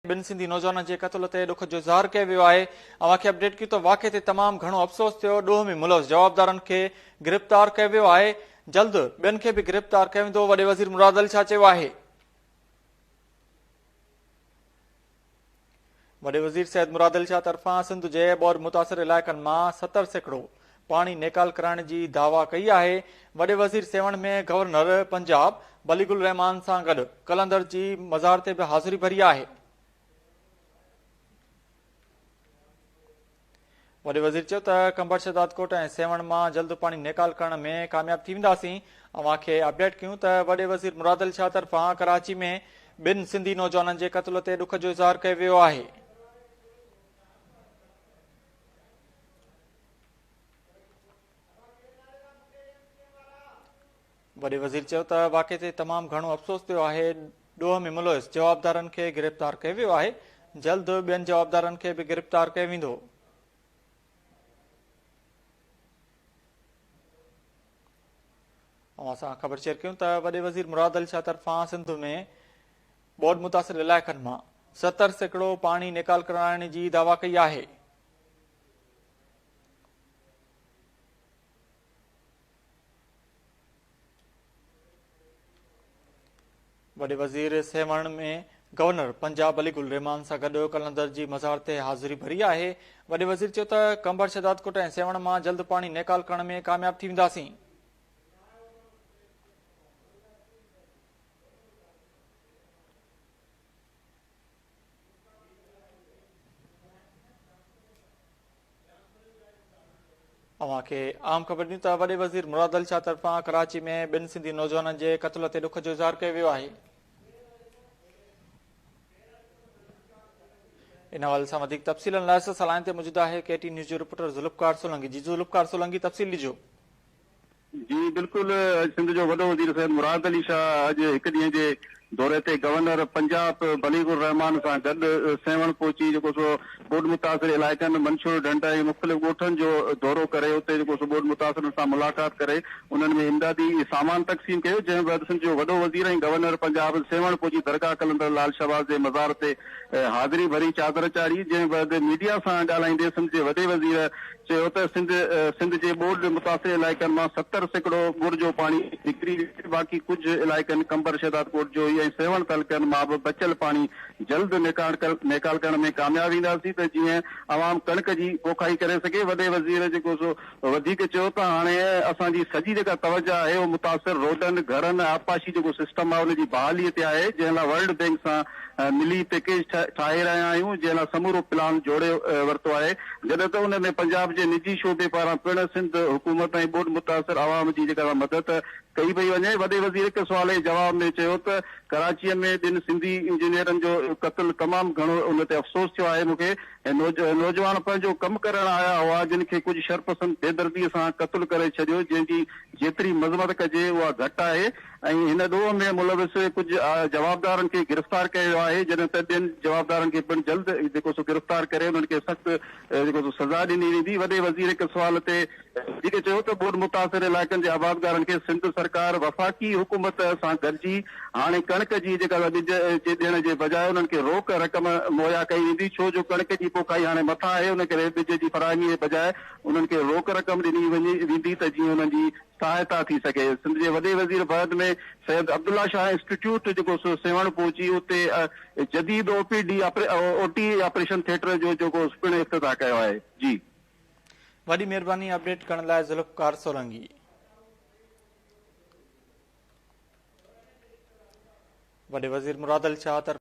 ٻن سنڌي نوجوانن جي قتل تي ڏک جو اظهار ڪيو ويو آهي. اوهان کي اپڊيٽ ڪيون ته واقعي تي تمام گهڻو افسوس ٿيو، ڏوهه ۾ ملوث جوابدارن کي گرفتار ڪيو ويو آهي، جلد ٻين کي به گرفتار ڪيو ويندو، وڏي وزير مراد علي شاهه چيو آهي. وڏي وزير سيد مراد علي شاهه طرفان سنڌ جي ٻوڏ متاثر علائقن مان 70% پاڻي نيڪال ڪرائڻ جي دعويٰ ڪئي آهي. وڏي وزير سيوهڻ ۾ گورنر پنجاب بليغ الرحمان سان گڏ قلندر جي مزار تي به حاضري ڀري آهي. وڏي وزير چيو ته قمبر شهدادڪوٽ ۽ سيوهڻ مان جلد پاڻي نيڪال ڪرڻ ۾ ڪامياب ٿي وينداسين، اوهان کي اپڊيٽ ڪيون ته وڏي وزير مراد علي شاهه طرفان ڪراچي ۾ ٻن سنڌي نوجوانن جي قتل تي ڏک جو اظهار ڪيو ويو آهي. وڏي وزير چيو ته واقعي تي تمام گهڻو افسوس ٿيو آهي، ڏوهه ۾ ملوث جوابدارن کي گرفتار ڪيو ويو آهي، جلد ٻين جوابدارن کي به گرفتار ڪيو ويندو. اوهان سان خبر شيئر ڪيون ته وڏي وزير مراد علي شاهه طرفان سنڌ ۾ ٻوڏ متاثر علائقن مان 70% پاڻي نيڪال ڪرائڻ جي دعويٰ ڪئي آهي. وڏي وزير سيوهڻ ۾ گورنر پنجاب علي گل رحمان سان گڏ قلندر جي مزار تي حاضري ڀري آهي. وڏي وزير چيو ته قمبر شهدادڪوٽ ۽ سيوهڻ مان جلد پاڻي نيڪال ڪرڻ ۾ ڪامياب ٿي وينداسين. اوهان کي اهم خبر ڏيون ته وڏي وزير مراد علي شاهه طرفان ڪراچي ۾ ٻن سنڌي نوجوانن جي قتل تي ڏک جو اظهار ڪيو ويو آهي. ان حوالي سان وڌيڪ تفصيلن لاء اسان لائين تي موجود آهي ڪي ٽي نيوز جو رپورٽر ذوالفقار سولنگي. جي ذوالفقار سولنگي تفصيل ڏجو. جي بلڪل اڄ سنڌ جو وڏو وزير سيد مراد علي شاهه اڄ هڪ ڏينهن جي دوري تي گورنر پنجاب بليغ الرحمان سان گڏ سيوهڻ پهچي جيڪو سو ٻوڏ متاثر علائقن منڇور ڍنڍ ۽ مختلف ڳوٺن جو دورو ڪري اتي جيڪو سو ٻوڏ متاثرن سان ملاقات ڪري انهن ۾ امدادي سامان تقسيم ڪيو جنهن بعد سنڌ جو وڏو وزير ۽ گورنر پنجاب سيوهڻ پهچي درگاهه قلندر لال شهباز جي مزار تي حاضري ڀري چادر چاڙهي جنهن بعد ميڊيا سان ڳالهائيندي سنڌ جي وڏي وزير چيو ته سنڌ سنڌ جي ٻوڏ متاثر علائقن مان 70% ڳڙ جو پاڻي نڪري ويو باقي ڪجهه علائقن قمبر شهدادڪوٽ جوهي ۽ سيوهڻ تعلقن مان به بچيل پاڻي جلد نيڪال ڪرڻ ۾ ڪامياب وينداسين ته جيئن عوام ڪڻڪ جي پوکائي ڪري سگهي وڏي وزير جيڪو سو وڌيڪ چيو ته هاڻي اسان جي سڄي جيڪا توجهه آهي اهو متاثر روڊن گهرن ۽ آبپاشي جيڪو سسٽم آهي ان جي بحالي تي آهي جنهن لاء ورلڊ بئنڪ سان ملي پيڪيج ٺاهي رهيا آهيون جنهن لاء سمورو پلان جوڙي ورتو آهي جڏهن ته ان ۾ پنجاب جي نجي شعبي پاران پڻ سنڌ حڪومت ۽ ٻوڏ متاثر عوام جي جيڪا مدد ڪئي پئي وڃي. وڏي وزير هڪ سوال جي جواب ۾ چيو ته ڪراچيء ۾ ٻن سنڌي انجنيئرن جو قتل تمام گهڻو ان تي افسوس ٿيو آهي مون کي ۽ نوجوان پنهنجو ڪم ڪرڻ آيا هئا جن کي ڪجهه شرپسند بيدردي سان قتل ڪري ڇڏيو جنهن جي جيتري مذمت ڪجي اها گهٽ آهي ۽ هن ڏوهه ۾ ملوث ڪجهه جوابدارن کي گرفتار ڪيو ويو آهي جڏهن ته ٻين جوابدارن کي پڻ جلد جيڪو سو گرفتار ڪري انهن کي سخت جيڪو سو سزا ڏني ويندي وڏي وزير هڪ سوال تي وڌيڪ چيو ته ٻوڏ متاثر علائقن جي آبادگارن کي سنڌ سرڪار وفاقي حڪومت سان گڏجي هاڻي ڪڻڪ جي جيڪا ٻج جي ڏيڻ جي بجاء انهن کي روڪ رقم مهيا ڪئي ويندي ڇو جو ڪڻڪ جي پوکائي هاڻي مٿان آهي ان ڪري ٻج جي فراهمي بجاء انهن کي روڪ رقم ڏني ويندي ته جيئن انهن جي سهائتا ٿي سگهي. سنڌ جي وڏي وزير بعد ۾ سيد عبدالله شاهه انسٽيٽيوٽ جيڪو سو سيوهڻ پهچي اتي جديد او پي ڊي او ٽي آپريشن ٿيٽر جو جيڪو پڻ افتتاح ڪيو آهي. جي. وڏي مهرباني اپڊيٽ ڪرڻ لاء ذوالفقار سولنگي. وڏي وزير مراد علي شاهه طرفان.